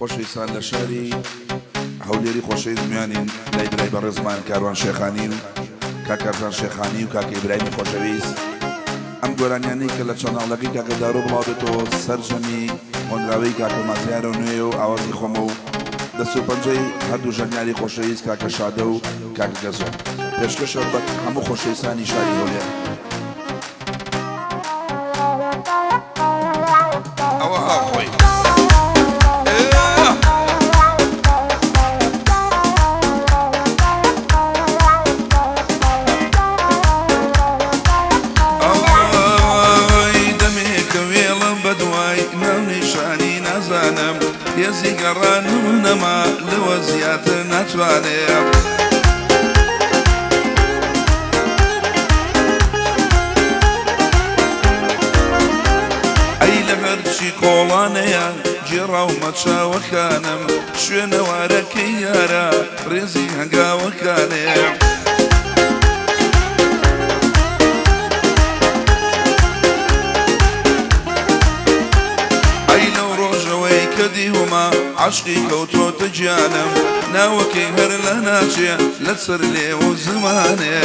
خۆشەویستان لە شاری هەولێری خۆشەویست میوانین لای برای بەڕێزمان کاروان شێخانی و کاک کارزان شێخانی و کاکە ئیبراهیمی خۆشەویست. ئەم گۆرانیانەی کە لە چەناڵەکەی کاکە دارۆ بڵاو بێتەوە سەرجەمی هۆنراوەی کاکە مازیارە و نوێیە و ئاوازی خۆمە و دەست و پەنجەی هەردوو ژەنیاری خۆشەویست کاکە شادە و کاکە گەزۆ پێشکەشە بە هەموو خۆشەویستانی شاری هەولێر. ئەوە ها خۆی. ئای دەمێکە وێڵم بەدوای ناونیشانی نازانم هێزی گەڕانم نەما لەوە زیاتر ناتوانێ. ئەی لە هەرچی کۆڵانەیە گێڕاومە چاوەکانم شوێنەوارەکەی یارە ڕێزی هەنگاوەکانێ. ئەی لەو ڕۆژەوەی کە دیومە عەشقی کەوتۆتە گیانم ناوەکەی هەر لە ناچێ لەسەر لێو و زمانێ.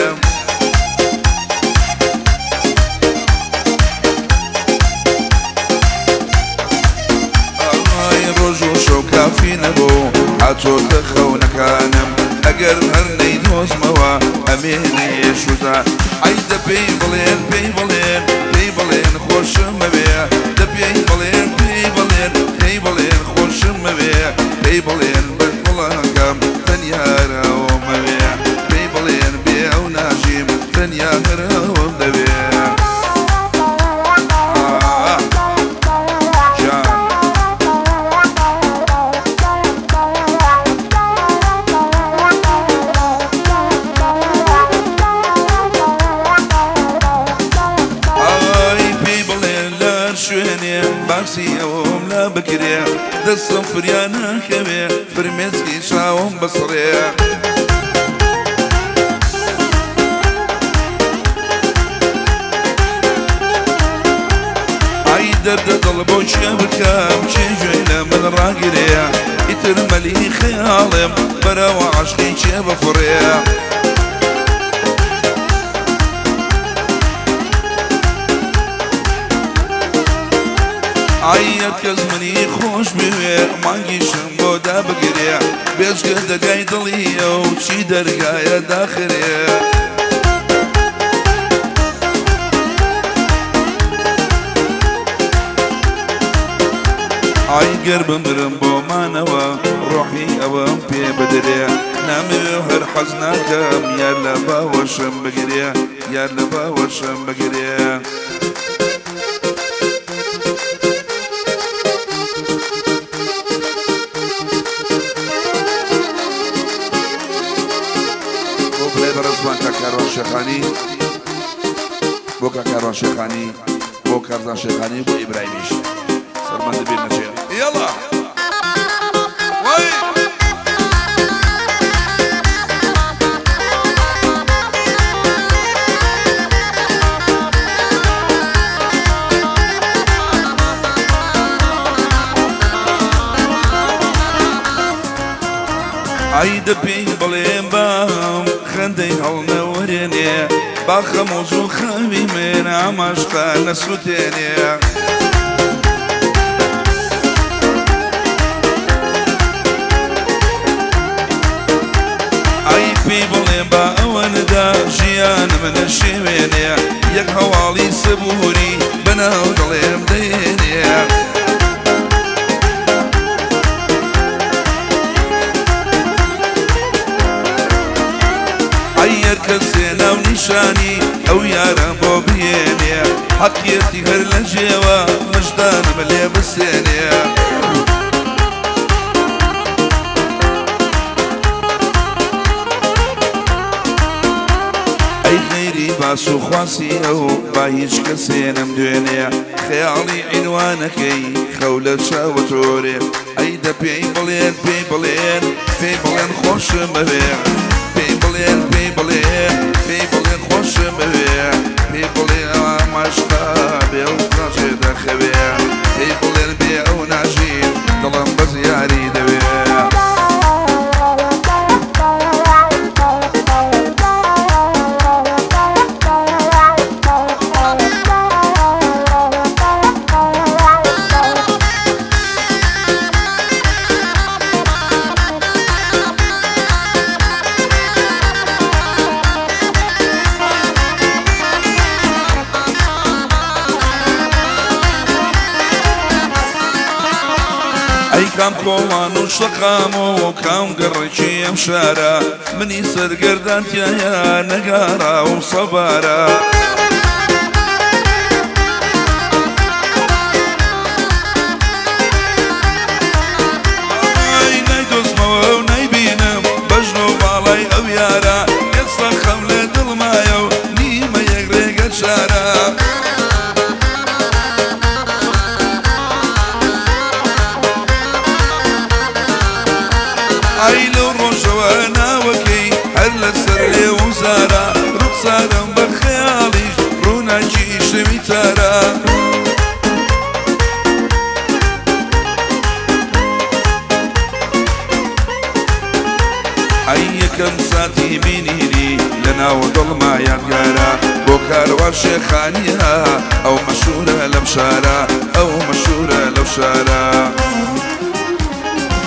ئای ڕۆژ و شەو کافی نەبوو هاتۆتە خەونەکانم ئەگەر هەر نەیدۆزمەوە ئەمێنێ شوزا. ئەی دە پێی بڵێن پێی بڵێن پێی بڵێن خۆشمەوێ دە پێی بڵێن پێی بڵێن پێی بڵێن خۆشمەوێ پێی بڵێن بە گوڵەکەم تەنیا هەر ئەومەوێ پێی بڵێن بێ ئەو ناژیم تەنیا هەر ئەوم دەوێ. ئا جان. ئای پێی بڵێن لە هەر شوێنێ باسی ئەوم لا بکرێ دەستم فریا ناکەوێ فرمێسکی چاوم بسڕێ. ئای دەردە دڵ بۆ کێ بکەم کێ گوێی لە من ڕاگرێ ئیتر مەلی خەیاڵم بەرەوە عەشقی کێ بفڕێ. ئای هەر کەس منی خۆش بوێ مانگیشم بۆ دابگرێ بێجگە دەرگای دڵی ئەو چی دەرگایە داخرێ. ئای گەر بمرم بۆ مانەوە ڕۆحی ئەوەم پێ بدرێ نامەوێ هەر حەز ناکەم یار لە باوەشم بگرێ یار لە باوەشم بگرێ. بۆ برای بەڕێزمان کاک کاروان شێخانی بۆ کاک کاروان شێخانی بۆ کارزان شێخانی بۆ ئیبراهیمیش سەربەند بیر نەچێ. یەڵا وای. ئای دە پێی بڵێم بام خەندەی هەڵنەوەرێنێ با خەمۆز و خەوی من ئاماشقە نەسووتێنێ. ئای پێی بڵێم با ئەوەندا ژیانم نەشێوێنێ یەک هەواڵی سەبووری بەناو دڵێم دێنێ. ئەی هەر کەسێ ناونیشانی ئەو یارە بۆ بهێنێ حەقیەتی هەر لە جێوە مژدانم لێ بسێنێ. ئەی غەیری باس و خواسی ئەو با هیچ کەسێ نەمدوێنێ خەیاڵی عینوانەکەی خەو لە چاوە تۆرێ. ئەی دە پێی بڵێن پێی بڵێن پێی بڵێن خۆشمەوێ پێی بڵێن پێی بڵێن پێی بڵێن خۆشمەوێ پێی بڵێ ئاماشقا بێ ئەو ناژێ دەخەوێ پێی بڵێن بێ ئەو ناژین دڵم بە زیاری. ئەی کام کۆڵان و شەقام و کام گەڕەکی ئەم شارە منی سەرگەردان تیایە نەگاڕاوم سەبارە. ئای نایدۆزمەوە و نایبینم بەژن و باڵای ئەو یارە ئێستا خەم لە دڵمایە و نیمە یەک ڕێگە چارە. ئای لەو ڕۆژەوە ناوەکەی هەر لەسەر لێوم زارە ڕوخسارم بە خەیاڵیش ڕووناکی شەوی تارە. ئەی یەکەم ساتی بینینی لە ناو دڵما یادگارە بۆ کاروان شێخانیە ئەو مەشهورە لەم شارە ئەو مەشهورە لەو شارە.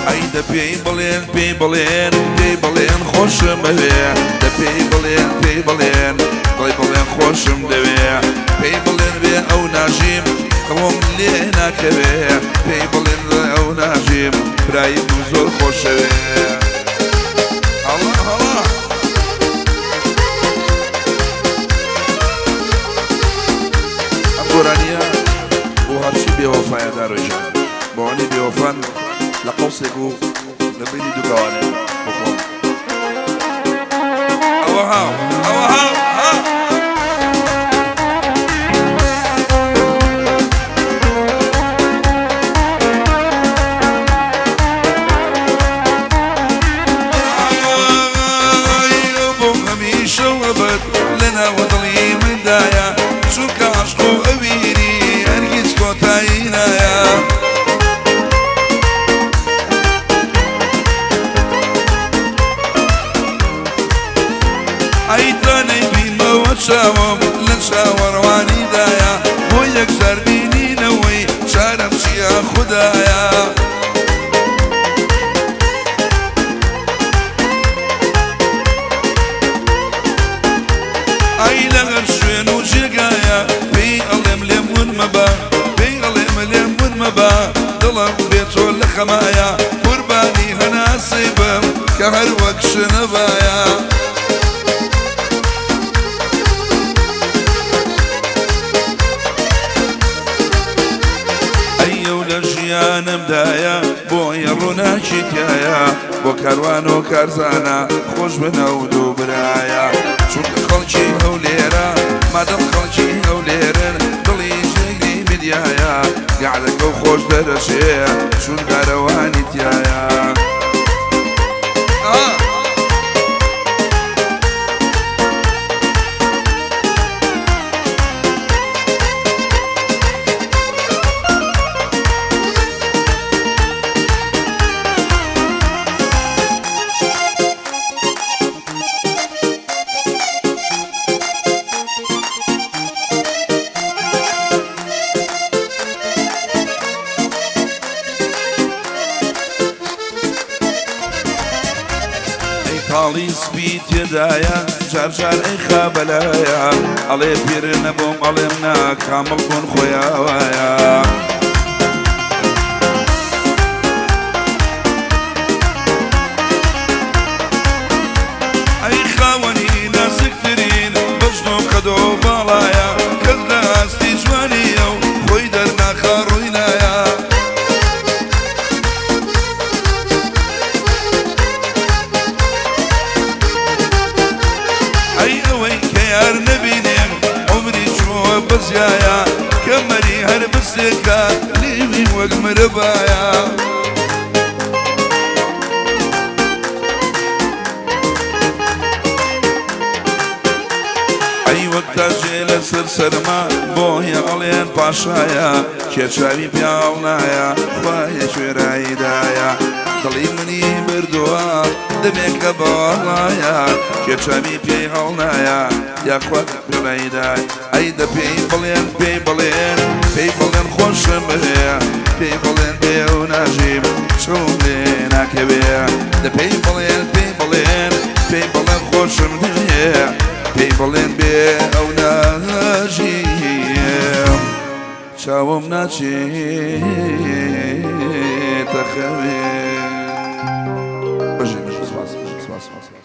ئەی دە پێی بڵێن پێی بڵێن پێی بڵێن خۆشم ئەوێ دە پێی بڵێن پێی بڵێن دڵی بڵێن خۆشم دەوێ پێی بڵێن بێ ئەو ناژیم خەوم لێ ناکەوێ پێی بڵێن ئەو ناژیم برایم زۆر خۆشەوێ. هەڵا هەڵا ئەم گۆرانیە بۆ هەرچی بێوەفایە دارۆژان بۆوانی بێوەفان لە قەوسێک و لە بینی دووگاوانێ بۆ خۆم. ئەوە هاو ئەوە هاو ها. ئای ئەو بۆم هەمیشە و ئەبەد لە ناوە دڵی مندایە چونکە عەشق و ئەوینی هەرگیز کۆتایی نایە. ئەی تا نەیبینمەوە چاوم لە چاوەڕوانیدایە بۆ یەکجار بینینەوەی چارەم چییە خودایە. ئەی لە هەر شوێن و جێگایە پێی ئەڵێم لێم ون مەبە پێی ئەڵێم لێم ون مەبە دڵم بێ تۆ لە خەمایە قوربانی هەناسەی بم کە هەر وەک شنەبایە. ئەی ئەو لە ژیانمدایە بۆیە ڕووناکی تایە بۆ کاروان و کارزانە خۆش بنە و دوو برایە چونکە خەڵکی هەولێرە مادەم خەڵکی هەولێرن دڵی ژێگری میدیایە گەعدەکە و خۆش دەرەچێ چون دارەوانی تایە. ئەی تاڵی سپی تێدایە جار جار ئەی خابەلایە ئەڵێ پیر نەبووم ئەڵێم نا کامڵ بوون خۆیاوایە. ئەی خاوەنی ناسکترین بەژن و قەد و باڵایە کەس لە ئاستی جوانیە و خۆی دەرناخا ڕووی نایە. ئەی ئەوەی کە یار نەبینێ عومری چووە بەزیایە کەمەری هەر بسێکە لیوی وەک مرەبایە. ئەی وەک تاجێ لەسەر سەرما بۆیە ئەڵێن پاشایە کێ چاوی پیاڵنایە خوایە کوێراییدایە دڵی منی بردووە دەمێکە بەواڵایە کێ چاوی پێی هەڵنایە یاخوا کوێراییدای. ئەی دە پێی بڵێن پێی بڵێن پێی بڵێن خۆشم بوێ پێی بڵێن بێ ئەو ناژیم چاوم لێ ناکەوێ دە پێی بڵێن پێی بڵێن پێی بڵێن خۆشم دەوێ پێی بڵێن بێ ئەو ناژیم چاوم ناچێتە دەخەوێ. بژی بژی سپاس بژی سپاس سپاس.